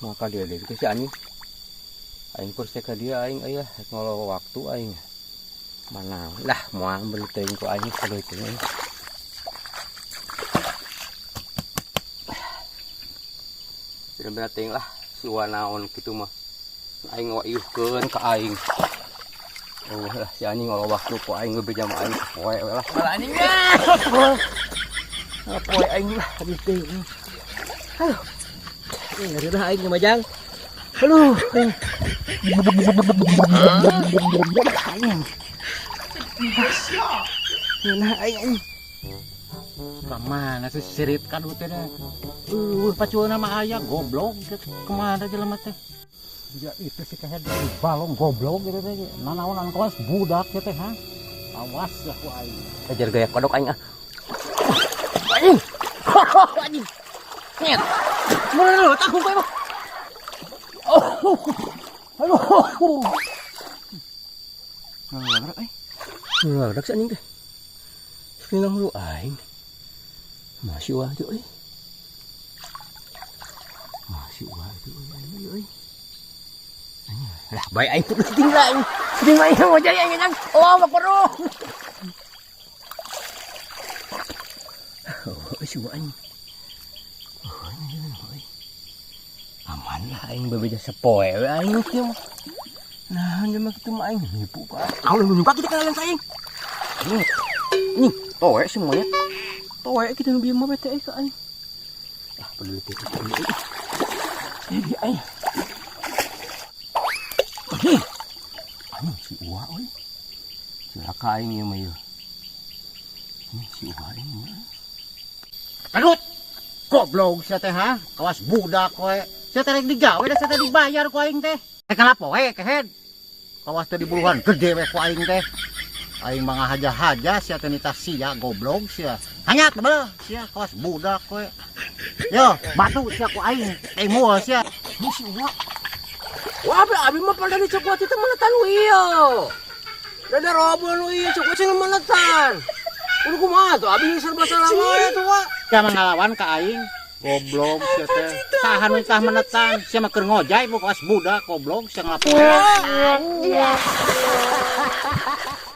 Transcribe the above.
Maka dia deh itu si anjing. Aing kursi ka dia aing aya ngolo waktu aing. Mana lah moal beuli teuing ku aing saeutik aing. Bener-bener teuing lah si naon kitu mah. Aing ngawaiuhkeun ka aing. Oh lah si anjing ngolo waktu ku aing bebeja mah aing poe we lah. Malah anjing. Poe aing lah habis teuing. Aduh. Ini udah aing majang. Aduh. Aing. Nah aing. Kemana sih sirit kan teh dah. Pacuan nama ayah goblok kemana jelema teh? Ya itu sih kayak di balong goblok gitu teh. Nanaonan kawas budak gitu teh ha. Awas ya ku aing. Ajar gaya kodok aing ah. Anjing. Anjing. Nyet. Mana lu tanggung kowe mah. Oh. Aduh. Ngalagrak aing. Ngalagrak si anjing teh. Sekali lu aing. Masih wah tuh euy. Masih wah tuh euy aing euy. Lah bae aing tuh tinggal aing. Tinggal aing mau jadi aing nang. Oh, mak perlu. Oh, si wah aing. Oh, aing. Aman lah aing bebeja sepoe we aing kieu mah. Nah, jelema kitu mah aing nipu ka. Aing nyuka kita kalian ka aing. Nih, toek semuanya. Toek kita nu bieu mah bete ka aing. Ah, perlu teh. Jadi aing. Nih. Anu si Uwa euy. Cilaka aing ieu mah ieu. Nih si Uwa aing mah. Kadut. Goblok sia teh ha. Kawas budak we. Sia teh rek digawe da sia teh dibayar ku aing teh. Rek ngalapoe kehed. Kawas teh dibuluhan gede we ku aing teh. Aing mah ngahaja-haja sia teh nitah sia goblok sia. Hanyat beuh sia kawas budak we. Yo, batu sia ku aing. Teh sia. Nih si Uwa. Wah, abi mah pada dicoklat itu menetan ieu. Dada robo nu ieu coklat cenah menetan. Udah kumaha tuh abi serba salah wae tuh, Wak. Sia mah ngalawan ka aing. Goblok sia teh. Saha nu tah menetan? Sia mah keur ngojay bu kawas budak goblok sia ngalapoe.